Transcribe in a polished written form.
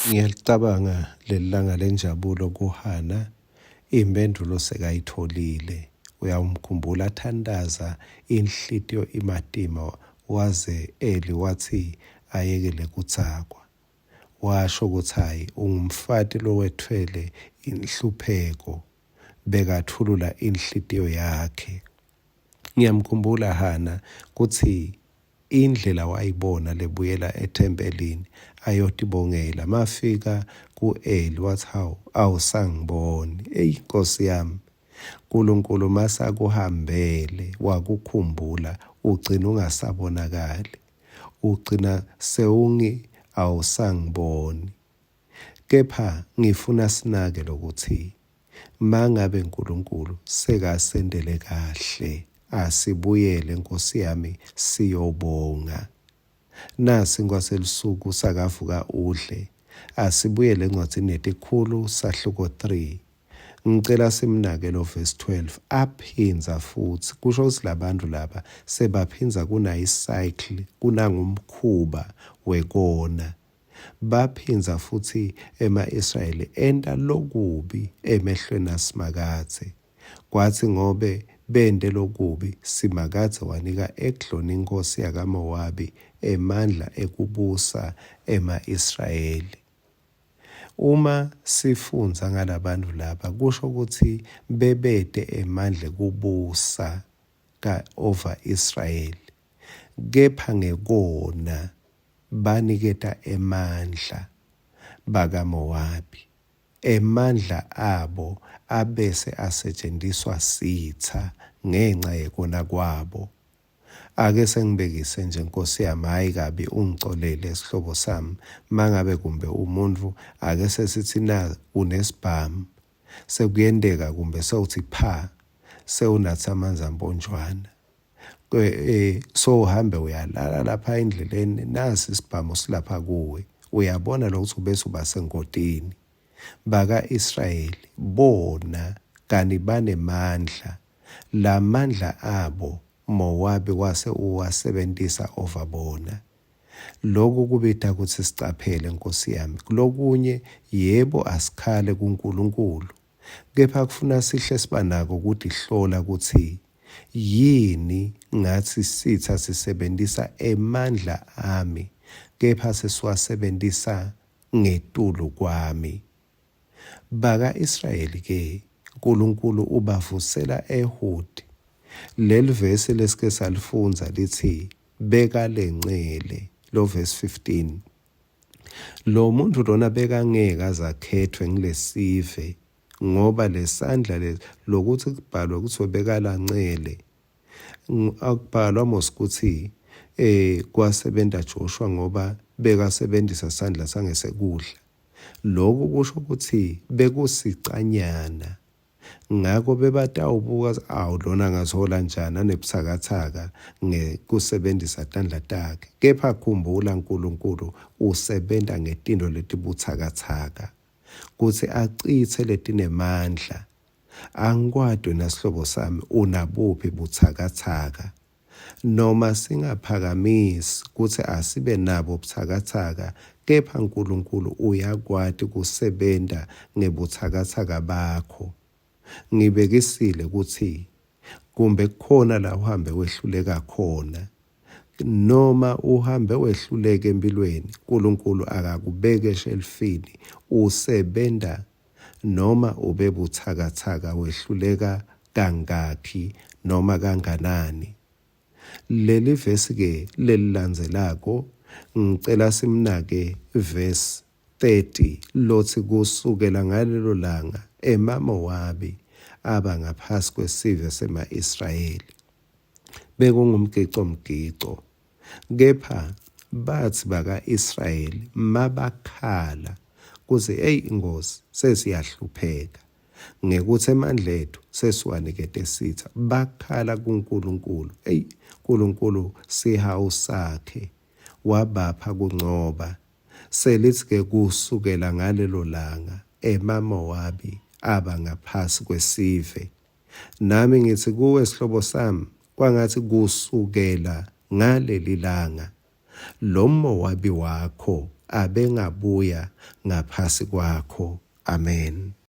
Ngiyalicabanga lelilanga lenjabulo kuHana, imphendvulo sekayitholile. Uyawumkhumbula athantaza inhlitiyo imatima waze Eli watsi ayekele kudzakwa. Washo kutsi hhayi ungumfati lowetfwele inhlupheko, bekatfulula inhlitiyo yakhe. Ngiyamkhumbula Hana kutsi indlela wayibona lebuyela ethempelini ayotibongela. Mafika ku-Eli watsi, hawu, awusangiboni. Eyi Nkosi yami, Nkulunkulu masakuhambele wakukhumbula ugcina ungasabonakali. Ugcina sewungi awusangiboni. Kepha ngifuna sinake lokuthi mangabe Nkulunkulu sekasentele kahle asibuyele Nkosi yami siyobonga. Nasi nkwaselusuku sakavuka udle asibuyele encwadzini yetikhulu sahluko 3 Ngicela simnake lo verse 12 aphindza futsi kusho kutsi labantu laba sebaphindza kunayi cycle kunangumkhuba wekona. Baphindza futsi ema-Israyeli enta lokubi emehlweni aSimakadze. Kwatsi ngobe bente lokubi, Simakadze wanika Egloni inkhosi yakaMowabi emandla ekubusa ema-Israyeli. Uma sifundza ngalabantfu laba kusho kutsi bebete emandla ekubusa ka over Israyeli kepha ngekona baniketa emandla bakaMowabi. Emandla abo abese asetjentiswa sitsa ngenca yekona kwabo. Ake sengibekise nje Nkosi yami, hhayi kabi ungicolele sihlobo sami, mangabe kumbe umuntfu ake sesitsi na unesibhamu sekuyenteka kumbe sewutsi pha sewunatsa amanzi amponjwana sowuhambe uyalala lapha endleleni nasi isibhamu silapha kuwe uyabona lokuthi ubese uba sengotini baka-Israyeli bona kani banemandla lamandla abo Mowabi wase uwasebentisa over bona. Loku kubita kutsi sicaphele Nkosi yami. Kulokunye yebo asikhale kuNkulunkulu kepha kufuna sihle sibanako kutihlola kutsi yini ngatsi sitsa sisebentisa emandla ami kepha sesiwasebentisa ngetulu kwami. Baka-Israyeli ke Nkulunkulu ubavusela Ehudi. Leli vesi lesike salifundza litsi bekalencele lo verse 15. Lo muntu lona bekangeke aze akhethwe ngilesive ngoba lesandla lokuthi kubhalwe ukuthi bekalancele akubhalwa mos ukuthi kwasebenta Joshua ngoba bekasebenzisa sandla sangesekudla. Loku kusho ukuthi bekusicanyana. Ngako bebatawubuka awu lona angazihola njani anebutsakatsaka ngekusebentisa tandla takhe. Kepha khumbula Nkulunkulu usebenta ngetintfo letibutsakatsaka kutsi acitse letinemandla. Angikwati wena sihlobo sami unabuphi butsakatsaka. Noma singaphakamisi kutsi asibe nabo butsakatsaka, kepha Nkulunkulu uyakwati kusebenta ngebutsakatsaka bakho. Ngibekisile kutsi kumbe kukhona la uhambe wehluleka khona. Noma uhambe wehluleka empilweni, Nkulunkulu akakubeki eshelufini, usebenta noma ube butsakatsaka wehluleka kangakhi noma kanganani. Leli vesi ke lelilandzelako ngicela simnake verse 30 lotsi kusukela ngalelo langa emaMowabi aba ngaphasi kwesive sema-Israyeli. Bekungumgico mgico. Kepha batsi baka-Israyeli mabakhala kutsi eyi Nkhosi sesiyahlupheka ngekutsi emandla etfu sesiwanikete sitsa, bakhala kuNkulunkulu. Eyi Nkulunkulu sihawu sakhe wabapha kuncoba. Selitsi-ke kusukela ngalelo langa emaMowabi aba ngaphasi kwesive. Nami ngitsi kuwe sihlobo sami, kwangatsi kusukela ngalelilanga lo Mowabi wakho abengabuya ngaphasi kwakho. Amen.